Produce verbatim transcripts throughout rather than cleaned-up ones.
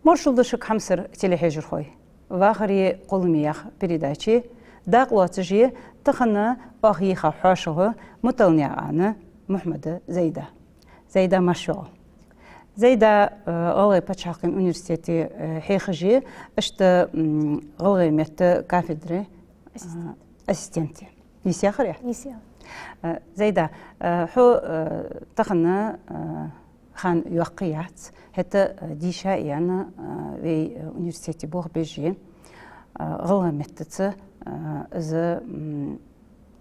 Маршал да шуга, хьамсара телехьежархой. «Вахари кхоллами» яха передаче дакъа лоацаш я тахан оаха йийха хьоашалгӀа Муталнаькъан Мухьмада Зайда. Зайда, марша воагӀалва. Зайда, э, ГӀалгӀай паччахьалкхен университете, э, хьехаш я, иштта, м, гӀалгӀай метта кафедре, э, Ассистент. ассистент я. Нийса яхарий? Нийса я. Э, Зайда, э, хьо, э, тахан, э, хан йоккха яц, хӀаьта, э, дийша а яьнна, э, вай, э, университете болх беш я. Э, гӀалгӀай меттаца, э, из, м,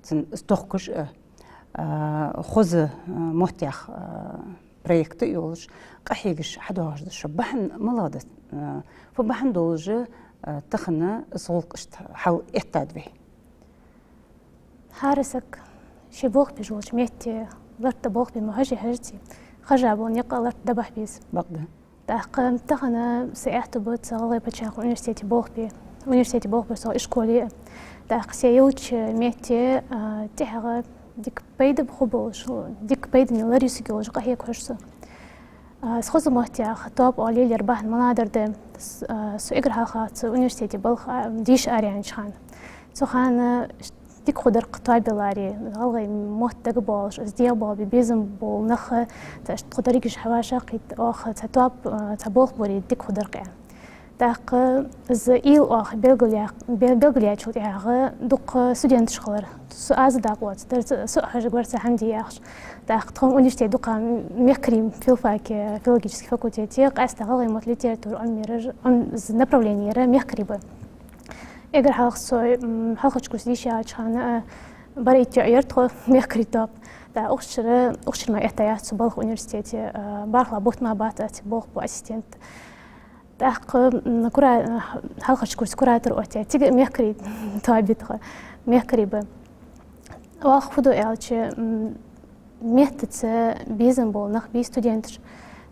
цун, из тохкаш а, э, хоза, э, моттех, э, проект а йолаш, къахьегаш хьадоагӀаш да шо. Бахьан малагӀа да, э, фу бахьан долаш, э, тахан из гӀулакх иштта хьал эттад вай? ХӀара саг ший болх беш волча метте ларт да болх бе ма хьожий хьожац, хержа бола никъ ларт да бахьа беза. Бакъда. ТӀаккха тахан са аьттув ба цу ГӀалгӀай паччахьалкхен университете болх бе, университете болх бе со ишколе. ТӀаккха се йолча метте, а, тӀехьагӀа дика пайда ба хургболаш, дика пайдане ларъю саг йолаш къахьег хьож со. А, из хоза моттех тоаба оалаяр бахьан малагӀдар да, с-, а, со эггара хьалха цу университете балха, а, деша араяьннача хана. Цу хана дика хургдар-кх тоаба яларе, гӀалгӀай мотт дагабоалаш, из дегӀабоалабе безам бола нах, цхьа иштта тхо дерригаш хьавӀашагӀкхийтта, оаха цхьа тоаба, а, цхьа болх баре дика хургдар-кх аьнна. ТӀаккха из уйла оаха белгалъяь-, бе-, белгалъяьчул тӀехьагӀа дукха студенташ хилар. Со аз дакъа лоацар, дар ца-, со а хьожаргвар цу хӀаман де яхаш. ТӀаккха тхона университете дукха мехкарий, филфаке, филологически факультете, къаьстта гӀалгӀай мотт, литература Ӏомаяьр, Ӏом-, из направленера мехкарий ба. Эггара хьалха со, м, хьалхарча курсе деша яьлча хана, а, барайтта яр тхо мехкарий тоаба. ТӀаккха укх шера, укх шера мара этта яц со балха университете, а, бархӀлагӀа бутт мара бац аз цига болх бу ассистент. ТӀаккха, м, кура-, хьалхарча курсе куратор оттаяь, цига мехкарий тоаба я тха, мехкарий ба. Оаха фу ду аьлча, м, меттаца безам бола нах бий студенташ.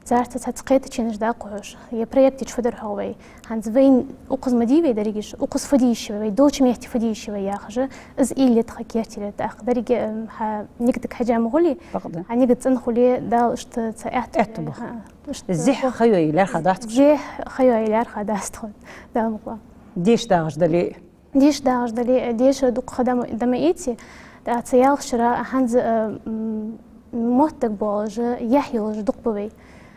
Царца цхьацца кхетаченаш даккха хьож. Е проекте чу фу дар хьогӀ вай. ХӀанз вайна укхаза ма дий вай дерригаш, укхаза фу де йиш я вай, вай долча метте фу де йиш я вай яхаш, из уйла я тха керттера. ТӀаккха деррига, м, хьа нигат хьежа ма хулий, Бакъда. хьа нигат цӀена хуле, Дала иштта цхьа аьттув, Аьттув ба. хӀа, иштта Зехьа бо-, ха йой лаьрхӀа дац тхо. Зехьа ха йой лаьрхӀа дац тхо. Дала мукъалахь. Деша дагӀаш дале, Деша дагӀаш дале, деша дукха ха да ма, да ма ийце, тӀаккха цу ялх шера хӀанз, э, м, мотт дагабоалаш, яхь йолаш дукха ба вай.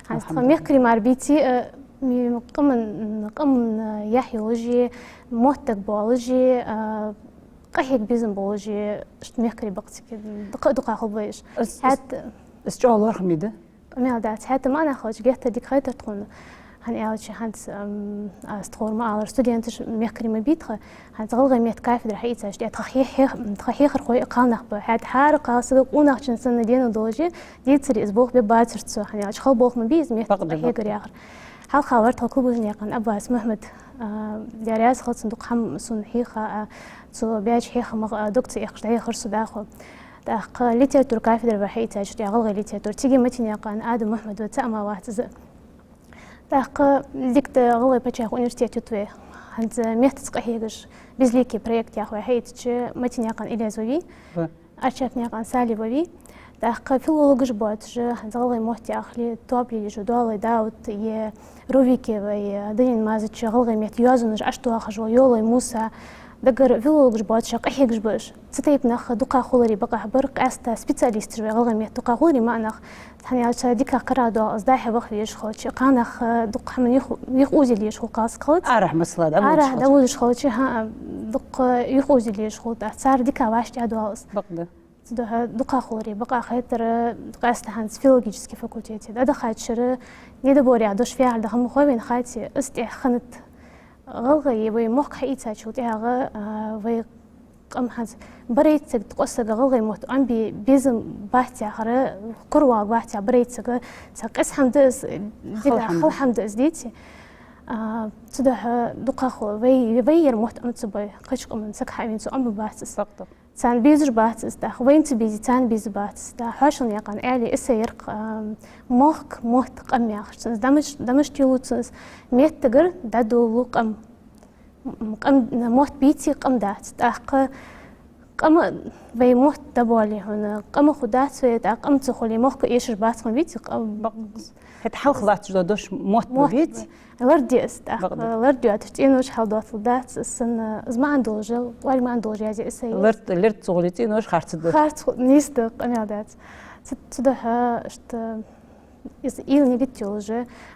ХӀанз тха Алхьамдулиллахь. мехкарий мара бийце, э, ми-, къаман, къаман, э, яхь йолаш, мотт дагабоалаш, э, къахьега безам болаш, иштта мехкарий ба-кх цига, дукха, дукха хул вай уж. Из, из, ХӀаьта из чӀоагӀа лоархӀаме да? Къамаьл дац. ХӀаьта маӀан хилча геттара дика хайтар тхона. ХӀана аьлча хӀанз, ам, аз тховра ма аллара, студенташ мехкарий ма бий тха. ХӀанз гӀалгӀай метта кафедра хьаийцача, тӀа тха хье-, хье-, тха хьехархой кхалнах ба. ХӀаьта хӀара кхалсаг къонахчун санна дена долаш, дийцаре из болх бе бацар цо. ХӀана аьлча хала болх ма бий из метта Бакъда, къахьегар бакъда. яхар. Хьалха вар тха Кулбужнаькъан Аббас Мухьмад, а, Даьла раьза хилва цунна, дукха хӀама сона хьийха, а, цо баьча хьехамах, а, дог ца эккхаш дӀаяхар со дӀахо. ТӀаккха литература кафедра вар хьаийцача, тӀа гӀалгӀай литература, цига Матенаькъан Адам Мухьмад ва, цаӀ ма вац из. ТӀаккха дика да гӀалгӀай паччахьалкхен университет ют вай. ХӀанз меттаца къахьегаш «Безликие» проект яха вай хьаийцача, Матенаькъан Илез ва вий, Ва. Арчапнаькъан Сали ва вий. ТӀаккха филологаш боацаш, хӀанз гӀалгӀай мотт яхале, тоаба лелаеш ва Доалай Дауд, е Ровикева, е Данин Мазача, гӀалгӀай метта йоазонаш Ӏаш доахаш вола Йолай Муса, даггара филологаш боацаш къахьегаш ба уж. Цу тайпа нах дукха хуларе бакъахьа бар, къаьстта специалисташ вай гӀалгӀай метта дукха хуларе маӀан нах. ХӀана аьлча дикагӀа карагӀдоал из, дӀа-хьа ваха везаш хилча, кхалнах, э, дукха хӀаман юха, юха оза лелаеш хул кхалсаг хилац. Арахьа масала дӀаводаш Арахьа хилча. дӀаводаш хилча, хӀаа, дукха юха оза лелаеш хул, тӀаккха цар дикагӀа вӀаштӀехьадоал из. Бакъда. Цудухьа дукха хуларе бакъахьа хетар, къаьстта хӀанз филологически факультете дӀадахача шера, недобор яха дош фу яхар да хӀама ма хой вайна, хаци, из тӀехьа хиннад. ГӀалгӀай вай мохк хьаийцачул тӀехьагӀа, а, вай къам хӀанз барайтта саг, ткъо саг гӀалгӀай мотт Ӏомабе безам бац яхар, кура вагӀа вац яхар барайтта саг, цхьа къиза хӀама да из, дика хала хӀама да. хала хӀама да из, деций. А, цудухьа дукха хул, вай, вай ер мотт Ӏома ца бой, кхыча къаман саг хьавена цо Ӏомабац из. Бакъда. Царна безаш бац из, тӀаккха вайна ца безе, царна безаш бац из. ТӀаккха Хьошалнаькъан Ӏаьлий эссе яр-кх, а, «Мохк, мотт, къам» яхаш. Цун из дӀамаш-, дӀамаш телу цун из: меттагара дӀадолалу къам. М, къам, мотт бийце, къам дац. ТӀаккха Къам вай мотт да боале хьона, къам ху дац вай, тӀаккха къам ца хуле, мохк эшаш бац хьона, вици къам. ХӀаьта хьалха латташ дола дош мотт ба, вици? Ларде аз, тӀаккха ларде аз, цӀенош хьалдоттал дац, аз санна, аз маӀан долаш, кӀоарга маӀан долаш язъе аз. Лард, лард ца хуле, цӀенош харц да. Харц ху-, нийса да, къамаьл дац. Цу, цудухьа, иштта, из уйла, нигат йолаш,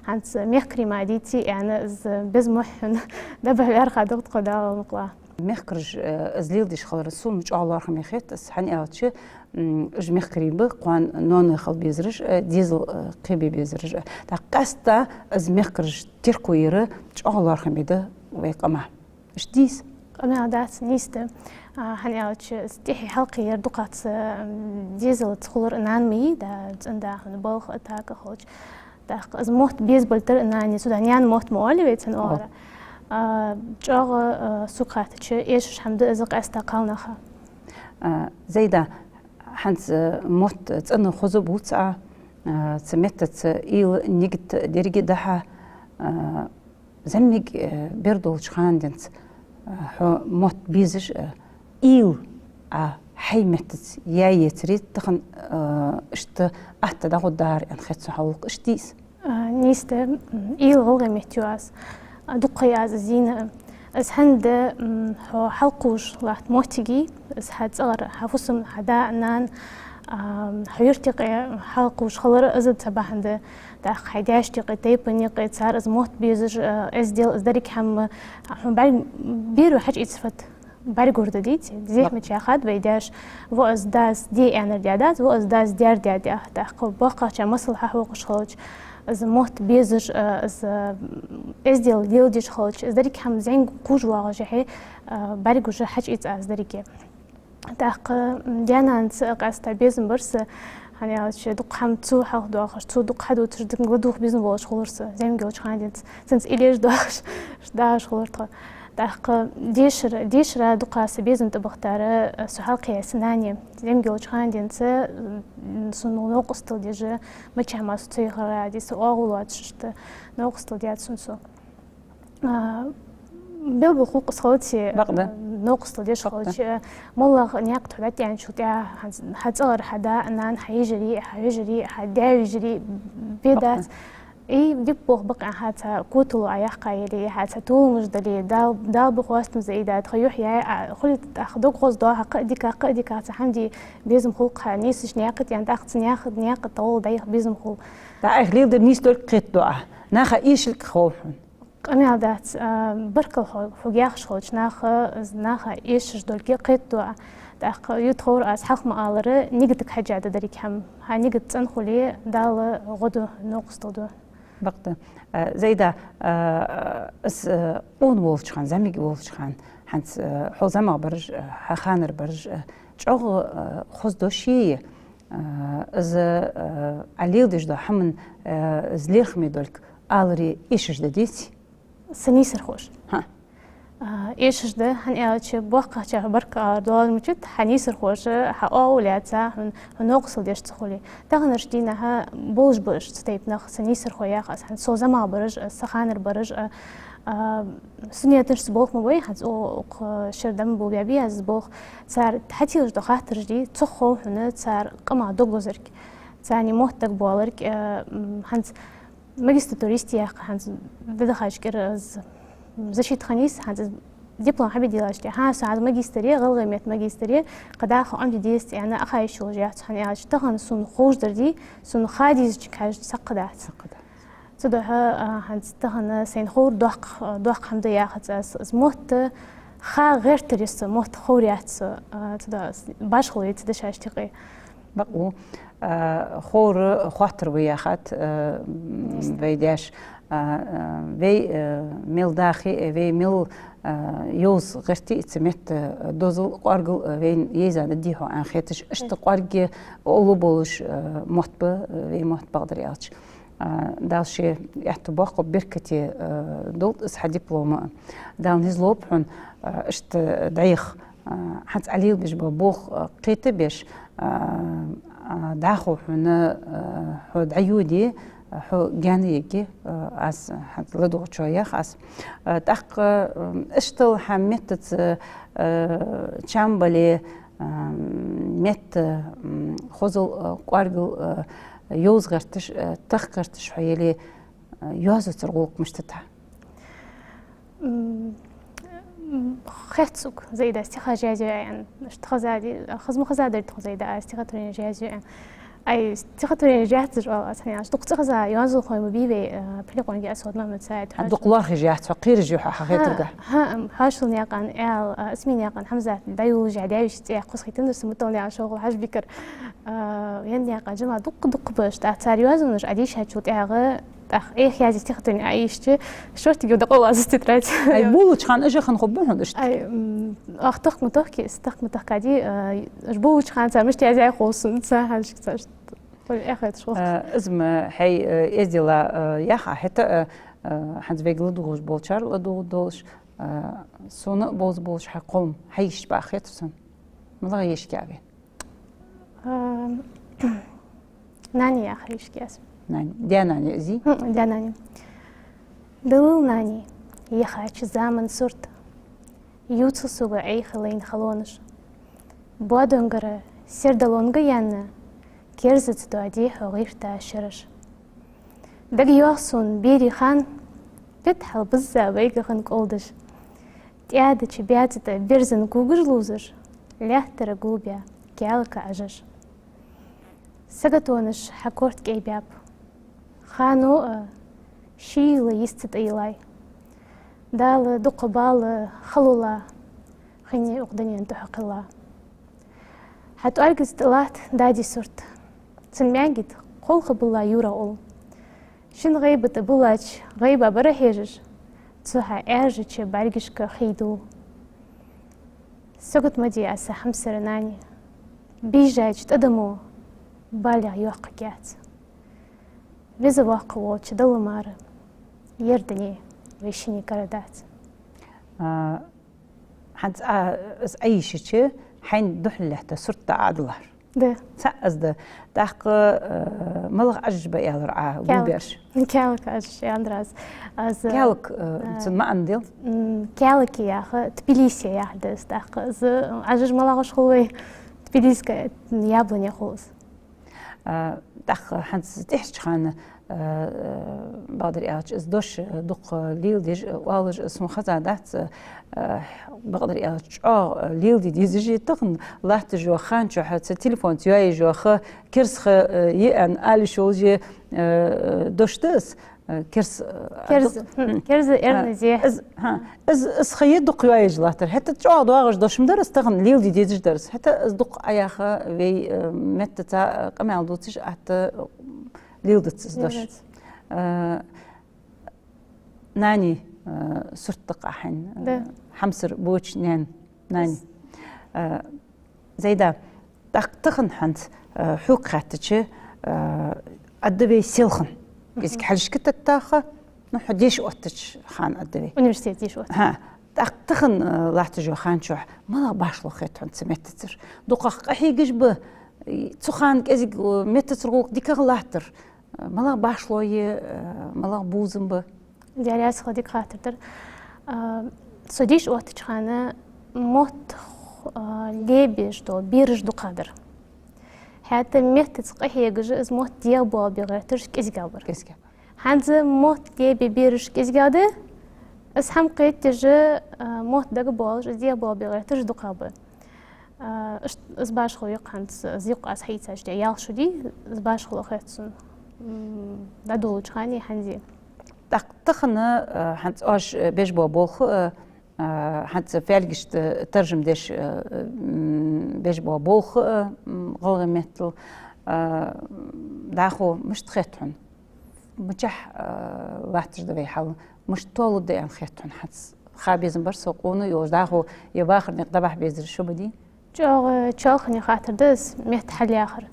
хӀанз мехкарий мара дийце аьнна, из безам мухь хьона дӀабахьа ваьрхӀа дукха тхо, Дала мукъалахь. Мехкараш, э, из леладеш хилар сона чӀоагӀа лоархӀаме хет, аз хӀана аьлча, м, уж мехкарий ба, кхоана ноаной хила безараш, э, дезал, э, кхебе безараш. ТӀаккха къаьстта из мехкараш терко яр чӀоагӀа лоархӀаме да вай къаман. Иштта дий из? Къамаьл дац, нийса да. А, хӀана аьлча, из тӀехье хьалкхеяр дукхагӀа ца, м, дезалца хулар нана ма йий, да, цӀен да хьона балха а, така хилча. ТӀаккха из мотт беза балтар нане, цудухьа наьна мотт ма оалий вай цун оагӀора. А, чӀоагӀа, а, сога хаьттача, эшаш хӀама да из къаьстта кхалнаха. А, Зайда, хӀанз, а, мотт цӀена хоза бувц Ӏа, а, цу меттаца уйла, нигат деррига да хьа, а, зӀамига, э, бер долча хана денз, э, хьо мотт безаш, э, уйла Ӏа хьай меттаца яь ецаре, тахан, э, иштта атта дӀагӀоргдар аьнна хет сона хьа гӀулакх, иштта дий из? А, нийса да, м, уйла гӀалгӀай метта ю аз. А, дукха ха я аз из йийна. Аз хӀанз да, м, хьо хьалкхувш латта моттигий, из хьа цӀагӀара, хьа фусам, хьа да, нана, а, хьа юрта юкъе хьалкхувш хилар, из цхьа бахьан да. ТӀаккха хьай даьшта юкъе, тайпан юкъе, цар из мотт безаш, а, эздел, из деррига хӀама, хьона бӀарг-, беро хьачуийцар фуд, бӀаргагур да, деций? Зехьмача хад вай даьша, во из дас де аьннар даь дац, во из дас даьр даь да. ТӀаккха боккхагӀчар масал хьахьокхаш хилча, из мотт безаш, а, из, а, эздел леладеш хилча, из деррига хӀама зӀамига кхувш воагӀаш хье, а, бӀаргагуш хьачуийца аз деррига. ТӀаккха, м, даь-нанаца а къаьстта безам бар са, хӀана аьлча дукха хӀама цо хьалхадоахаш, цо дукха хьадувцаш, дукха ладувгӀа безам болаш хулар со, зӀамига йолча хана денз. Цунца уйла еш доахаш, дагӀаш хулар тхо. ТӀаккха дешара, дешара дукха са безам тӀабахийтар, э, со хьалкхеяь са нане, зӀамига йолча хана денз, м, сона новкъостал деш, мичахьа мара со ца яхар а дий, са оагӀув лоацаш, иштта новкъостал даьд сона цо. А, белгала хул-кх из хилча, бакъда, а, новкъостал деш хилча, моллагӀа наькъа тхо дӀатӀаьхьачул тӀехьагӀа, хьа, хьа цӀагӀара хьа да, нана, хьа йижарий, хьа вежарий, хьа даь-вежарий бе дац. Бакъда. И диппох бакъ хьа цхьа котало Ӏояьккха яле, хьа цхьа толамаш дале, Дала, Дала ба хоастам за и да, тха юхь яй, а, хуле тӀаккха дог гӀоздоахаш, кхы а дика, кхы а дика цхьа хӀама де безам хул-кх, хьа нийсача наькъа тӀа, тӀаккха цу наькъа, наькъа тӀа гӀолла дӀаяха безам хул. ТӀаккха айхьа леладер нийса долга кхетаду Ӏа. Наха эшилга хов хьона. Къамаьл дац, а, баркал хьо-, хьога яхаш хилча, наха, наха эшаш долга кхетаду Ӏа. ТӀаккха ю тховра аз хьалха ма аллара, нигатага хьежжа да деррига хӀама. Хьа нигат цӀена хуле, Дала гӀо ду, новкъостал ду. Бакъда. А, Зайда, а, аз, а, къона волча хана, зӀамига волча хана, хӀанз, а, хьол зӀамагӀа бараш, а, хьа ханара бараш, а, чӀоагӀа, а, хоза дош я, а, из, а, Ӏа леладеш дола хӀама, а, из лерхӀаме долга аларе эшаш да, деций? Са нийсархоша. ХӀаа. А, эшаш да, хӀана аьлча боккхагӀчар баркал алар доаллаш мичад, хьа нийсархоша хьа оагӀув лаьца, хьона, хьона новкъостал деш ца хуле. Таханарча дийнахьа болаш ба уж цу тайпа нах, са нийсархой ях аз, хӀанз со зӀамагӀа бараш, а, са ханара бараш, а, а, сунеташ ца болх ма бой, хӀанз укх шера дӀа ма болабаьбий аз из болх. Цар хьателаш дола хаттараш дий, цох хов хьона цар къаман дог лазарг, царна мотт дагабоаларг, а, м, хӀанз магистратура йистеяккха хӀанз дӀадахача кӀира из защита хиннай са, хӀанз из диплом хьабе деллача тӀехьа, хӀаа, со хӀанз магистр я, гӀалгӀай метта магистр я, кхы дӀахо Ӏомаде дезац аьнна, Ӏохайша йолаш яц, хӀана аьлча тахан сона ховш дар дий, сона ха дезачунга хьежача цхьаккха дац. Цхьаккха дац. Цудухьа, а, хӀанз тахан сайна ховр доккха, доккха хӀама да яхац аз, из мотт ха гӀертар я са, мотт ховр яц са, а, цудухьа башхало я цу дешашта юкъе. Бакъ ва. А, ховр хоаттар ва яхад, а, м, вай даьша, а, а, вай, а, мел дахе, а, вай мел, а, йовза гӀерте а цу метта, а, дозал, кӀоаргал, а, вайна еза да дий хьона аьнна хеташ, иштта кӀоарга уллув болаш, а, мотт ба, а, вай мотт, бакъдар аьлча. А, Дала ший аьттув боаккхалба, беркате, а, долда из хьа диплома. Дала низ лолба хьона, а, иштта дӀаяха, а, хӀанз Ӏа лелабеш бола болх, а, кхетабеш, а, а, дӀахо хьона, а, хьо дӀайоде, а, хьо гаьна ергья, а, аз хӀанз ладувгӀачоа ях аз. А, тӀаккха, м, иштта хьа меттаца, а, чам бале, Ам, метта, м, хозал, а, кӀоаргал, а, йовза гӀерташ, а, тахка гӀерташ хьо яле, а, йоазув цар гӀулакх мишта да? М, м, хет сога, Зайда, стихаш язъю аьнна. Иштта хезади, хеза ма хезадар тхо, Зайда, а стихотворенеш язъю аьнна. Ай, стихотворенеш яцаш оал аз хьона, дукха ца хеза йоазонхой ма бий вай, а, Пхьилекъонгий Асхьод Махьмад-Саид. Хьа дукха лоархӀаш яц хьо, кхераш я хьо хьа хетарга. Хьа, хьа, хьоашалгӀа наькъан аьла, а, Асмин наькъан Хьамзат дӀайолалуш яь даьвеш цӀи яьккха хоза хийтанзар са, Муталнаькъан Шолхал Хьажбикар, а, Яннаькъан Джамал, дукха-дукха ба уж. ТӀаккха цар йоазонаш Ӏодийшачул тӀехьагӀа, тӀаккха эхь язъе стихотворени Ӏоийшача, шортига дӀакъовла аз тетрадь. Ай, болалуча хана уж хинна хургба хьона иштта? Ай, м, оаха тохка ма тохке, тохка ма тохкади, а, уж болалуча хана цар мишта язъяьй хов сона, цхьа хана шик цар иштта. Вай эхь хеташ хул. А, из ма хьай, а, эздела, а, яха, хӀаьта, а, а, хӀанз вайга ладувгӀаш болчар ладувгӀаш долаш, а, сона а бовза болаш хьа кхоллам, хьа йиша баха хетар сона. МалагӀа йишка я вай? А, Нани яха йишка я аз. Нани. Даь-нани из? ХӀм, даь-нани. Далла, Нани, яхача заман сурт. Ювцал сога Ӏайха лайна халонаш. Боадонгара сердалонга яьнна, керзаца доаде хьо гӀиртта шераш. ДагайоагӀа сона берий хан, бетта хьалбизза вайга хинна кӀолдаш. ТӀаьдача баьцаца берзан гугаш лувзаш, лаьттара гулбаь каьлака Ӏажаш. Саготонаш хьа корта кӀайбаьб. Хано а шийла йист ца тӀайиллай. Дала дукха бала халула, хиннай укх дунен тӀа хьо кхелла. Хьа тӀоаргаца тӀалатт дади сурт. Цун маьнги тӀа кхолха билла юра ул. Шин гӀайба тӀа биллача гӀайба бара хьежаш, цу хьа Ӏаьржача бӀаргашка хий дул. Сагот ма де аз са хьамсара, Нани. Бийжача тӀадаммо балех йоккха кац. Веза воккха волча Далла мара ер дуне вай шинне кара дац. А, хӀанз а, из Ӏайшача, хьайна духьал лаьтта сурт да Ӏадалар. Да. ЦаӀ из да. ТӀаккха, э, малагӀа Ӏажаш ба аьлар Ӏа, каьлак. Гулберш? Каьлак Ӏажаш аьннадар аз. Аз, каьлак, э, а, цун маӀан дел? М, каьлаки яха, Тбилиси яха да из. ТӀаккха из Ӏажаш малагӀаш хул вай? Тбилисская яблоня хул из. А, тӀаккха хӀанз тӀехьарча хана, а, а, бакъдар аьлча, из дош, а, дукха леладеш, а, оалаш, а, сона хезадац, а, а, бакъдар аьлча, чӀоагӀа, а, леладе дезаш я тахан латташ йола хан чухь, цу телефонца йоаеш йола ха, керста ха, а, я аьнна ала йиш йолаш я, а, дош да из. Э, керз, э, керз, дукха, хм, м, керз а, эрна зе. Из, хӀа, из, из ха я дукха йоаеш латтар. ХӀаьта чӀоагӀа доагӀаш дош ма дар из, тахан леладе дезаш дар из. ХӀаьта из дукха Ӏаяха вай, э, меттаца, э, къамаьл дувцаш атта, э, леладац из дош. Леладац. Э, Нани, э, сурт да-кх хьайна, э, да, хьамсара боча наьна, Нани. Из. Э, Зайда, тӀаккха тахан хӀанз, э, хьога хаьттача, э, аргда вай селхан. Мгм. КӀезига хьалхашка теттаха, ну, хьо деша оттача хана аргда вай. Университет деша отт. ХӀа. ТӀаккха тахан, э, латташ йола хан чухь малагӀа башхало хет хьона цу меттацара? ДукхагӀа къахьегаш ба, и, цу хана кӀезига, э, меттацара гӀулакх дикагӀа латтар. Э, малагӀа башхало я, э, малагӀа бувзам ба? Даьла раьза хилва, дика хаттар дар. А, со деша оттача хана мотт, а, лебеш дола бераш дукхагӀа дар. ХӀаьта меттаца къахьегаш, из мотт дегӀабоалабе гӀерташ кӀезигагӀа бар. КӀезигагӀа бар. ХӀанз мотт лебе бераш кӀезигагӀа да, из хӀама кхетадеш, а, мотт дагабоалаш, из дегӀабоалабе гӀерташ дукхагӀа ба. А, ишт-, из башхало я-кх хӀанз, из юкъ аз хьаийцача, ялх шу дий, из башхало хет сона, м, дӀадолалуча хана а, хӀанз а. ТӀаккха тахан, а, хӀанз оаш, э, беш бола болх, а, а, хӀанз фаьлгашта таржам деш, а, м, беш бола болх, а, м, гӀалгӀай меттала, а, дӀахо мишта хет хьона? Мичахьа, а, латташ да вай хьал? Мишта толургда аьнна хет хьона хӀанз? Ха безам бар со къона йолаш, дӀахо е вахара никъ дӀабахьа безар шу ма дий? ЧӀоагӀа чоалхане хаттар да из, метта хьалъяхар.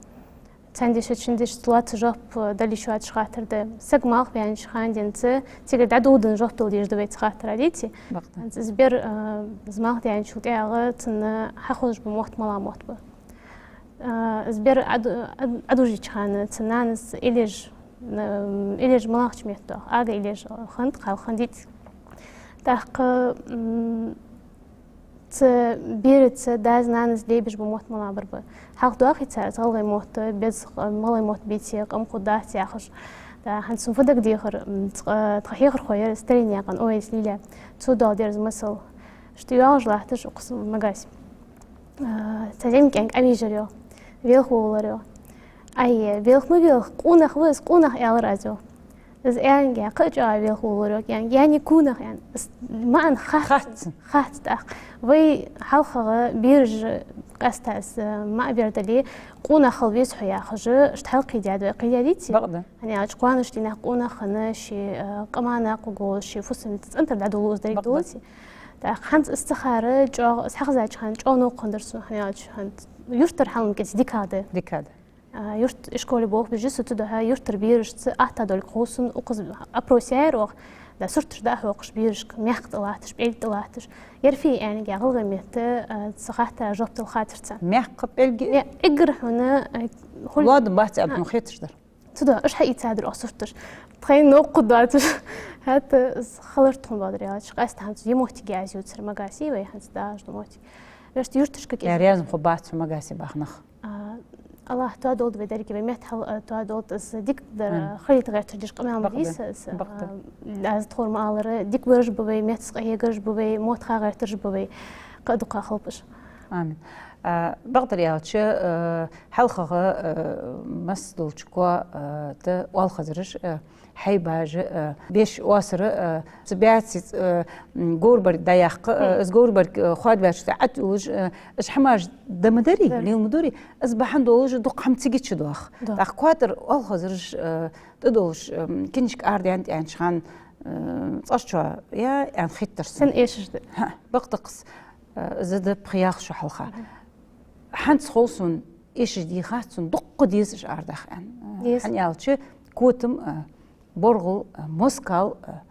Цхьан дешаца, шин дешаца лоаца жоп дала йиш йоацаш хаттар да. Саг малхбаьннача хана денз, цигара дӀадоладенна жоп дала дезаш да вай цу хаттара, дий? Бакъда. ХӀанз из бер, а, из малхдаьнначул тӀехьагӀа цунна хьахозаш ба мотт, малагӀа мотт ба. А, из бер Ӏод-, Ӏод-, Ӏодужача хана цун нанас Ӏилеш, м, Ӏилеш малагӀча метта доагӀа? Ага Ӏилеш хиннад, кхалхиннад, дий? ТӀаккха, м, Цу бераца дас-нанас лебеш бола мотт малагӀа бар ба? Хьалха доахий цар из гӀалгӀай мотт, беза гӀалгӀай мотт беце, къам хургдац яхаш. ТӀаккха хӀанз сона фу дагадехар, м, цкъа-, тха хьехархо яр из Старинаькъан Овес Лиля. Цо доаладаьр из масал. Иштта йоагӀаш латташ укхаза Магасе. А, цхьа зӀамига кӀаьнк Ӏовижар йоах, велха волавелар йоах. Ай, велха ма велха, къонах ва из, къонах, аьлар аз йоах. Из аьннад, кхы а чӀоагӀа велха волавелар йоах, аьннад, яӀни кунах, аьнна. Из маӀан хац. Хац. Хац тӀаккха. Вай хьалхагӀа бераш къаьстта из маӀа бер дале, къонах хила веза хьо яхаш, иштта хьалкхийдаьд вай, кхийдаьдий? Бакъда. ХӀана аьлча кхоанаш дийнахьа къонах хинна, ший, а, къаман накъа гӀолла, ший фусам-нанас цӀентар дӀадолалуш из деррига долаш. ТӀаккха хӀанз из ца хар чӀоагӀа, из хьахезача хана чӀоагӀа новкъа хиннадар сона, хӀана аьлча хӀанз юртара хьал ма кӀеззига дикагӀа да. ДикагӀа да. А, юрта ишколе болх беш я со, цудухьа юртара берашца атта долга хов сона, укхаза опрос яьяр оаха, да, сурташ дӀахьокхаш берашка, мехка тӀа латташ, пӀелга тӀа латташ. Ер фу я аьнна, гӀалгӀай метта, а, цу хаттара жоп дала хацар царна. Мехка, пӀелга? Э, эггара хьона, а, хул- Ладно, бац, а, хьона хеташ дар. Цудухьа уж хьаийцадар оаха сурташ. Тхоай новкъа доацаш. ХӀаьта из хилар тхона, бакъдар аьлча, къаьстта хӀанз ер моттиг я аз ювцар Магасе, вай хӀанз дагӀаш дола моттиг. Вешта юрташка кӀезига. Ер язмхо бац хьона Магасе баха нах. А, АллахӀ тоадолда вай деррига, вай метта хьал, а, тоадолда, из дика дар, а, хилийта гӀерташ деш къамаьл ма дий са, а, аз тхона ма аллара, дика бараш ба вай, меттаца къахьегараш ба вай, мотт ха гӀертараш ба вай, кхы а дукха хилба уж. Амин. А, бакъдар аьлча, а, хьалхагӀа, а, масса долча коа, а, тӀа оалхазараш, а, хьайбаш, а, беш оасар, а, цу баьцаца, а, м, говрбарг дӀаяккха, а, из говрбарг, а, хоадабаьчул тӀехьа Ӏотуллаш, а, уж хӀамаш да ма дарий, лела ма дарий, из бахьан долаш дукха хӀама цига чудоах. ТӀаккха коа тӀара оалхазараш, а, тӀадолаш, а, м, кинашка арадаьннад аьннача хана, а, цкъаччоа я аьнна хетар сона. Сен эшаш да? ХӀа, бакъда-кх из, а, из да пхи-ялх шу хьалха. ХӀанз хов сона, эшаш дий хац сона, дукха деза уж арадаха аьнна. ХӀана аьлча котам, а, боргӀал, а, москал, а,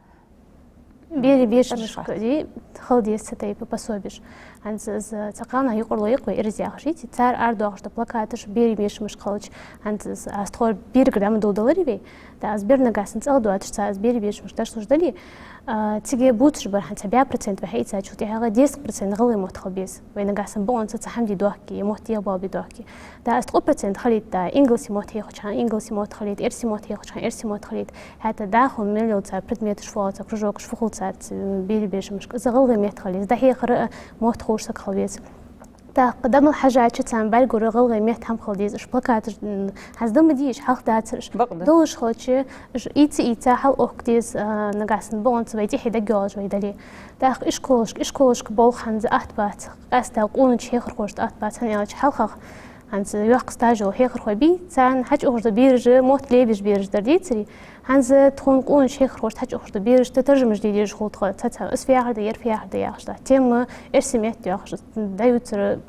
берий бешамашка дий, хила деза цу тайпа пособеш. ХӀанз из цхьа кхалнаха юкъарло я-кх вай, Ираз яхаш йий, цар арадоахаш дола плакаташ берий бешамашка хилча, хӀанз из аз тховра берагара дӀа ма доладеларий вай. ТӀаккха из бер нагахьа санна цӀагӀа доацаш, цар из берий бешамашка дӀашлуш дале, а, цига бувцаш бар хӀанз цхьа бӀаь процент вай хьаийцачул тӀехьагӀа дезткъа процент гӀалгӀай мотт хила беза. Вай нагахьа санна бокъонца цхьа хӀама де доахке, е мотт е болх бе доахке. ТӀаккха из ткъо процент хилийта, да, ингалсий мотт хьехача хана ингалсий мотт хилийта, эрсий мотт хьехача хана эрсий мотт хилийта. ХӀаьта дӀахо мел йола цар предметаш фу оал, цар кружокаш фу хул царца, м, берий бешамашка. Из гӀалгӀай метта хила еза, дӀахьехар а мотт ховш саг хила веза. ТӀаккха дӀа мел хьежача царна бӀаргагур гӀалгӀай метта хӀама хила деза, уж плакаташ, м, хӀанз да ма дий уж, хьалха дацар уж. Бакъда. Долаш хилча, уж ийца-ийца хьалъохка деза, а, нагахьа санна бокъонца вай тӀехье дагайоалаш вай дале. ТӀаккха ишколашка, ишколашка болх хӀанз атта бац, къаьстта къонача хьехархошта атта бац, хӀана аьлча хьалхагӀа хӀанз йоккха стаж йола хьехархой бий, царна хьачуухаш дола бераш, мотт лебеш бераш дар дийцарий. ХӀанз тхона къонача хьехархошта хьачуухаш дола берашта таржамаш де дезаш хул тхо, цхьа-цхьа, из фу яхар да, ер фу яхар да яхаш, да. Тема эрсий метта йоахаш, дӀаювцар,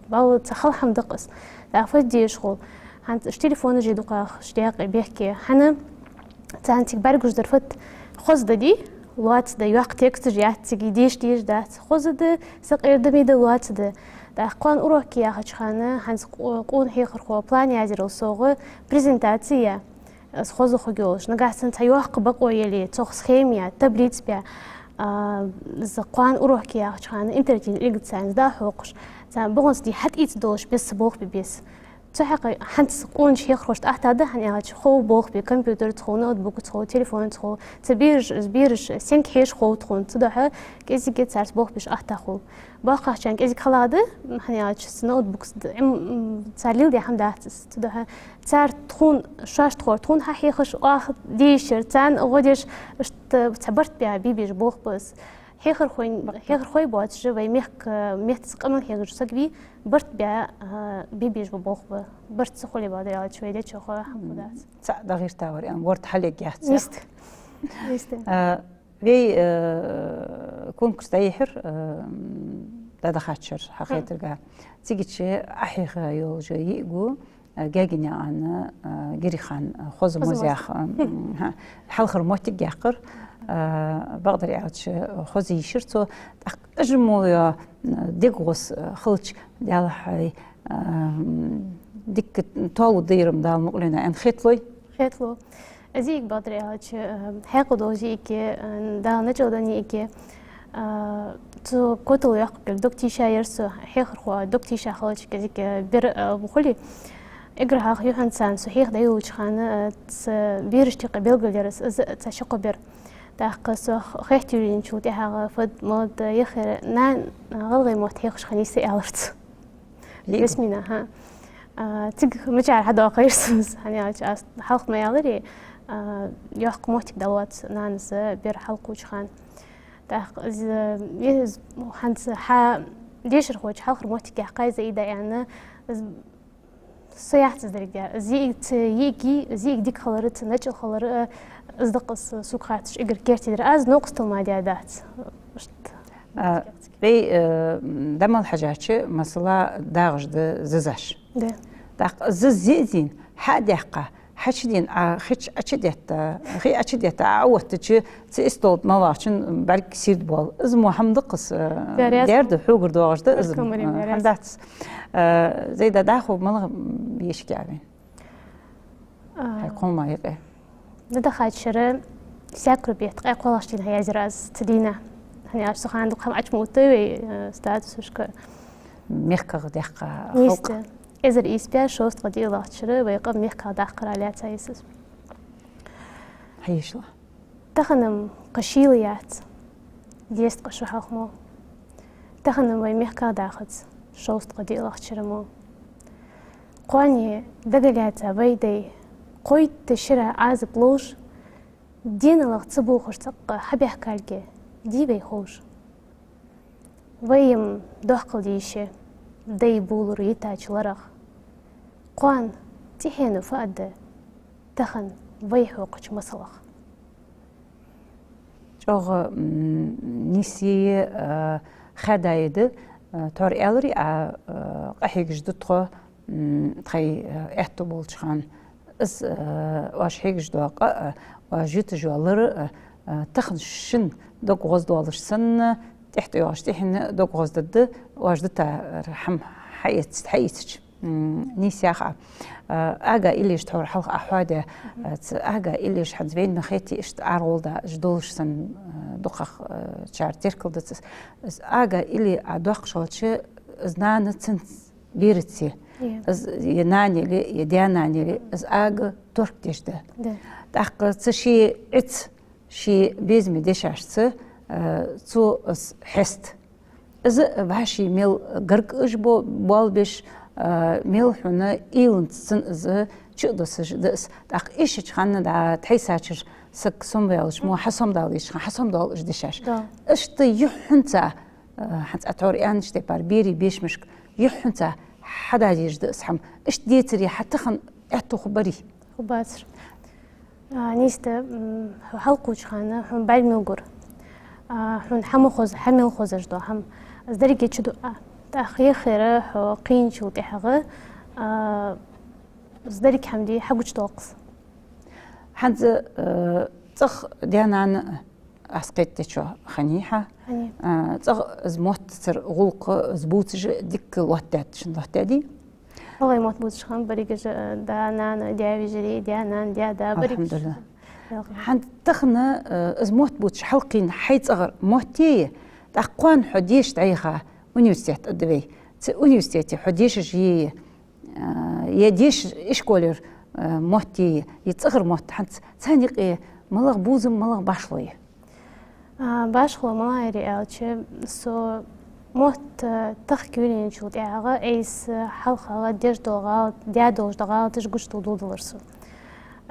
валлахӀи, цхьа хала хӀама да-кх из. ТӀаккха фу де дезаш хул? ХӀанз уж телефонаш я дукхагӀа, уж декъе, бехке. ХӀана? Царна цига бӀаргагуш дар фуд? Хоза да дий, лоаца да, йоккха тексташ яц цига, деша дезаш дац. Хоза да, сакъердаме да, лоаца да. ТӀаккха кхоана урок яхача хана, хӀанз къо-, къона хьехархо план язъярал совгӀа, презентаци я. Из хоза хургйолаш. Нагахьа санна цхьа йоккха бокъо яле, цох схема я, таблица бе, а, из кхоана урок яхача хана интерактивни книгаца царна из дӀахьокхаш, царна бокъонца дий хьатӀаийца долаш беза, цу болх бе беза. Цу хьакъехьа хӀанз къонача хьехархошта атта да, хӀана аьлча хов болх бе, компьютераца хов, ноутбукаца хов, телефонаца хов, цу бераш, из бераш сенга хьежаш хов тхона, цудухьа кӀезига царца болх беш атта хул. БоккхагӀчарна кӀезига хала да, хӀана аьлча цу ноутбукаца д-, м, м, цар леладаь хӀама дац из. Цудухьа цар тхона, шоаш тхор, тхона хьахьехаш, оаха дийшар, царна гӀо деш, иштта цхьа барт бе бе безаш болх ба из. Хьехархой, хьехархой боацаш вай мехка, меттаца къамаьл хьегаш саг вий, барт бе, а, бе безаш ба болх ба. Барт ца хуле, бакъдар аьлча, вай дечох хӀама хургдац. Цхьа дагӀиртавар, ан ворта хьалъеггех цех. Иштта. Иштта. А, вай, э, конкурс дӀайихьар, э, м, дӀадахачар хьахетарга. Цига чу Ӏохьеха йолаш йиӀиг ва, э, Гаьгенаькъан, э, Гирихан, э, хоза мозех, э, м, хьа, хьалхара моттиг яьккхар, э, бакъдар аьлча, хоза йийшар цо. ТӀаккха уж мо йо, э, дегӀа гӀос, э, хилча, Даьла хьай, э, м, дика тоалургда ер-м Дала мукъалена аьнна хеталой? Хеталу. Из йиӀиг, бакъдар аьлча, э, хьаькъал долаш йиӀиг я, э, Дала начӀал даь йиӀиг я. А, цу котало йоккхагӀа дог тийша яр со, хьехархо дог тийша хилча, кӀезига, а, бер, а, бу хулий. Эггара хьалха юххьанца царна со хьеха дӀайолалуча хана, а, цу берашта юкъе белгалъяр аз, аз цхьа ши-кхо бер. ТӀаккха со х-, хетта йолаенначул тӀехьагӀа фад-малад, а, яхар, нана, а, гӀалгӀай мотт хьехаш хиннай са, аьлар цо. Ясмина, хӀа. А, цига мичара хьадоаккхар со, хӀана аьлча аз хьалха ма аьларий, а, йоккха моттиг далац нанас бер хьалкхувча хана. ТӀаккха из, из хӀанз хьа дешархочо хьалхара моттиг яьккхай Заида аьнна, из со яц из деррига даьр. Из йиӀиг ца йиӀиги, из йиӀиг дика хилар, ца начӀал хилар, а, из да-кх из сога хатташ эггара керттера. Аз новкъостал мара даь дац. Иштта. А, вай, э, дӀа мел хьежача, масала, дагӀаш да зизаш. Да. ТӀаккха зиза йиӀиг хьа а даьккха, хьачудена, а, хи чу Ӏочудетта, хи Ӏочудетта, а, Ӏооттача, цу истол тӀа мел вахачун бӀарг сийрда боал. Из мо хӀама да-кх из, э, даьр да, хьогара доагӀаш да из, э, хӀама дац. Э, Заида, дӀахо малагӀа йишка я вайна? А. Хьай кхоллама юкъе. Дада хачара саькру бетта, ткъаь кхоалагӀча дийнахьа язъяр аз цу дийнахьа. ХӀана аьлча цу хана дукха хӀама Ӏочу ма оттавий вай, э, статусашка. МехкагӀа даьккха халкъ. Нийса. Эзар ийс бӀаь шовзткъа диълагӀча шера вай къам мехкагӀа даккхара лаьца йисас. Хьаешала. Тахан-м кхы шийла яц, дезткъа шу хьалха мо. Тахан-м вай мехкагӀа дахац шовзткъа диълагӀча шера мо. Кхоане дага лаьца вай дай, кхойтта шера Ӏазап ловш, денал ца бохаш цӀаккха хьабаьхкалга дий вай ховш. Вай-м доккхал дийша, дай булар йитача ларах. Кхоана тӀехьено фу аргда тахан вай хьокхача масалах? ЧӀоагӀа, м, нийса а, хаьда а да, а, тхьовра аьлар а, а, къахьегаш да тхо, м, тхоай, а, аьттув болча хана. Из, а, оаш хьегаш дола къа а, оаш юта йола лар а, а, тахан шун дог гӀоздоалаш санна, тӀехьа тӀайоагӀаш тӀехьенна дог гӀоздергда, оаш дитар хӀама хьаэцача, хьаийцача. М, нийса яха. А, Ага Илеш тхьовра хьалха Ӏохоадаь, а, цу Ага Илеш хӀанз вайна ма хетий, иштта аргӀолла да, уж долаш санна, а, дукхагӀа, а, чар теркал дац. Из Ага Иле Ӏодоаккхаш хилча, из нана цунца бераца. Е. Из е нана яле, е даь-нана яле, из Ага турк деш да. Да. ТӀаккха цу ший Ӏица, ший безаме дешашца, а, цо из хьест. Из вӀаший мел гаргаш бо-, болабеш, а, мел хьона уйланца цун из чу а доссаш да из. ТӀаккха ишача хана дӀа тхьайсачара саг сомаваьлча мо, хьасомадала йиш хана, хьасомадоал уж дешаш. Да. Иштта юххьанца, а, хӀанз а тхьовра аьннача тайпара, берий бешамашка юххьанца хьададеш да из хӀама. Иштта децаре хьа тахан аьттув хургбарий? Хургбацар. А, нийса да, м, хьо хьалкхувча хана хьона бӀарг мел гур. А, хьона хӀама хоза, хӀама мел хозаш да хӀама. Из деррига чу ду, а, тӀаккха яхар хьо кхийначул тӀехьагӀа, а, из деррига хӀама дий хьагучадоаккх из. ХӀанз, э, цӀагӀа даь-нана аз кхетадечох хиннай хьа. Хиннай. А, цӀагӀа из моттацара гӀулакх, из бувцаш дика лоаттадаьд шун, лоаттадаьдий? ГӀалгӀай мотт бувцаш хиннаб берригаш, э, да-нана, даь-вежарий, даь-нана, даь-да, берригаш. АлхьамдулиллахӀ. ГӀалгӀай мотт. ХӀанз тахан, э, из мотт бувцаш хьалкхийна хьай цӀагӀара мотт я, тӀаккха кхоана хьо деша дӀаяха университет а да вай. Цу университете хьо дешаш я, а, е деша ишколера, а, мотт я, е цӀагӀара мотт, хӀанз царна юкъе малагӀа бувзам, малагӀа башхало я? А, башхало малагӀа я аьлча, со мотт, а, тахка йолаенначул тӀехьагӀа айса хьалхагӀа деш дола гӀалат-, даь долаш дола гӀалаташ гучадала доладелар со.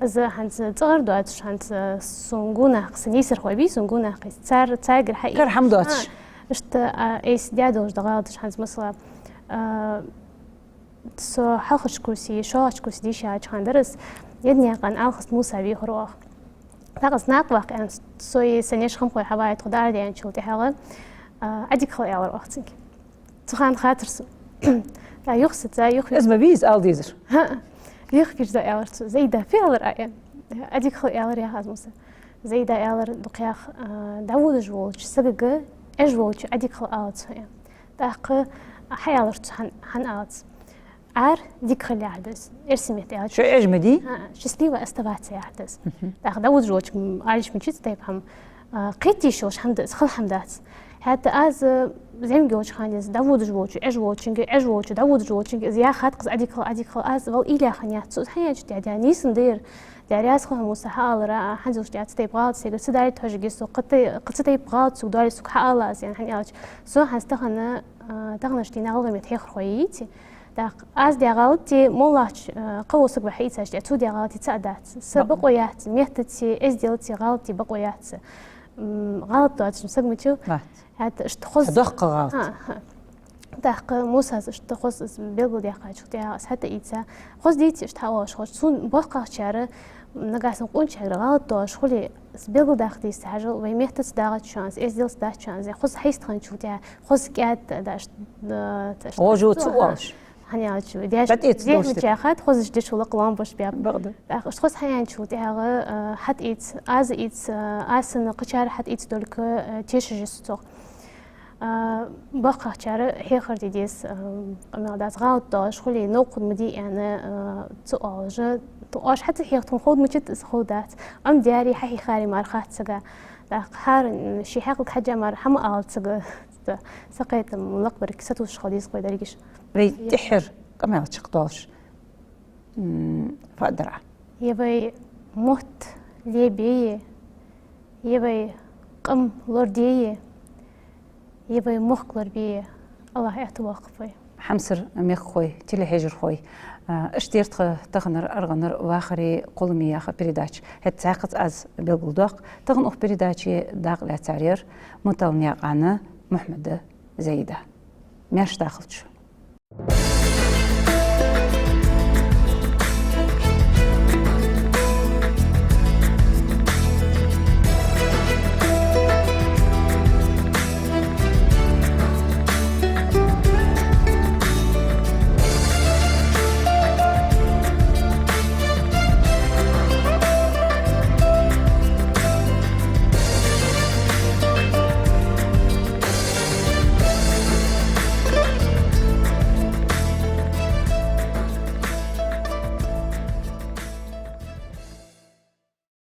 Из хӀанз цӀагӀара доацаш, хӀанз сона гонахьа са нийсархой бий, сона гонахьа цар, царгара хьаийца. Кара хӀама доацаш. А, иштта, а, айса даь долаш дола гӀалаташ хӀанз, масала, а, со хьалхарча курсе, шоллагӀча курсе дийша яхача хана дар из, Яднаькъан Алхас Муса вийхар оаха. ТӀаккха из накъаваккха аьнна, со е са неш-хамхой хьаваьй тхо дӀаарадаьнначул тӀехьагӀа, а, Ӏадика хила аьлар оаха цунга. Цу хана хаттар сона. ТӀаккха юха саца, юха... Из ма вий из ала дезар. ХӀаа. Юха вийрза аьлар цо: «Заида, фу аьлар Ӏа?» «Ӏадика хила аьлар», яхар аз, Муса. Заида аьлар дукха яха, а, дӀаводаш волча сагага, Ӏеш волча Ӏадика хила ала цо, аьнна. ТӀаккха хьааьлар цо, хӀан-, хӀана алац. Ӏар дика хила яхар да из. Эрсий метта аьлча, шо Ӏеш ма дий? ХӀаа, счастливо оставаться яхар да из. Мгм. ТӀаккха дӀаводаш волча, м, алаш мича цу тайпа хӀама, а, кхеташ йолаш хӀама да из, хала хӀама дац. ХӀаьта аз, э, зӀамига йолча хана из дӀаводаш волча, Ӏеш волчунга, Ӏеш волча, дӀаводаш волчунга из яхад-кх аз: «Ӏадика хила, Ӏадика хила», аз вал уйла яь хиннаяц. Цо из хьаяьнначул тӀехьагӀа нийса дар, Даьла раьза хилва хьона, Муса, хьаалар, а, хӀанзалца тӀехьа цу тайпа гӀалат сога ца далийта хьожаргья со, кхы тай-, кхы цу тайпа гӀалат сога доалий сога хьаала аз, аьнна, хӀана аьлча со хӀанз тахан, а, таханарча дийнахьа гӀалгӀай меттала хьехархой йиций. ТӀаккха аз даь гӀалат моллагӀча, а, кхывола сага хьаийцача тӀехьа цо даь гӀалат цаӀ дац. Са бакъо яц, меттацеи эзделцеи гӀалат бакъо яц. М, гӀалат доацаш саг мичав? ХӀаьта иштта хоза... Са доккха гӀалат. ХӀаа, хӀаа. ТӀаккха Мусас иштта хоза из белгалдаьккхачул тӀехьагӀа аз хӀаьта а ийца. Хоза дийцар иштта хьаоалаш хилча, сона боккхагӀчар, нагахьа санна къоначагара гӀалат доалаш хуле, из белгалдаккха деза, хьажал, вай меттаца дагӀац шоана из, эзделца дац шоана из, хоза хьайстхинначул тӀехьагӀа, хоза кӀаьда да иштта, да, иштта... Гожо цу оалаш. ХӀана аьлча, деш... БатӀийца зехьа долаш мича хат, хоза деш вала кхоллам бош бяб. Бакъда. ТӀаккха иштта хоза хьаяьнначул тӀехьагӀа, э, хӀаьта ийца, аз ийца, э, аз санна кхычар хӀаьта ийца только, э, тешаш я со цох. Э, боккхагӀчар хьехар де деза, э, къамаьл дац, гӀалат доалаш хуле, новкъа ма дий аьнна, э, цу оалаш. Ту оаш хӀаьта хьех тхона ховда мичад, из ховдац. Ам дери хьахьийхари мара хац сага. ТӀаккха хӀара, м, ший хьаькъалга хьежжа мара хӀама ала сага. Са кхетам лакхбарг сатувсаш хила деза-кх вай дерригаш. Вай тӀеххьара къамаьл чакхдоалаш, м, фу дар Ӏа? Е вай мотт лебе, е вай къам лораде, е вай мохк лорабе, АллахӀ аьттув боаккхалба вай. Хьамсара мехкахой, телехьежархой, а, иштта яр тха таханара аргӀанара «Вахари кхоллами» яха передача. ХӀаьта цхьаькхаза аз белгалдоаккх, тахан укх передаче дакъа лаьцар яр Муталнаькъан Мухьмада Зайда. Маьрша дахалда шо.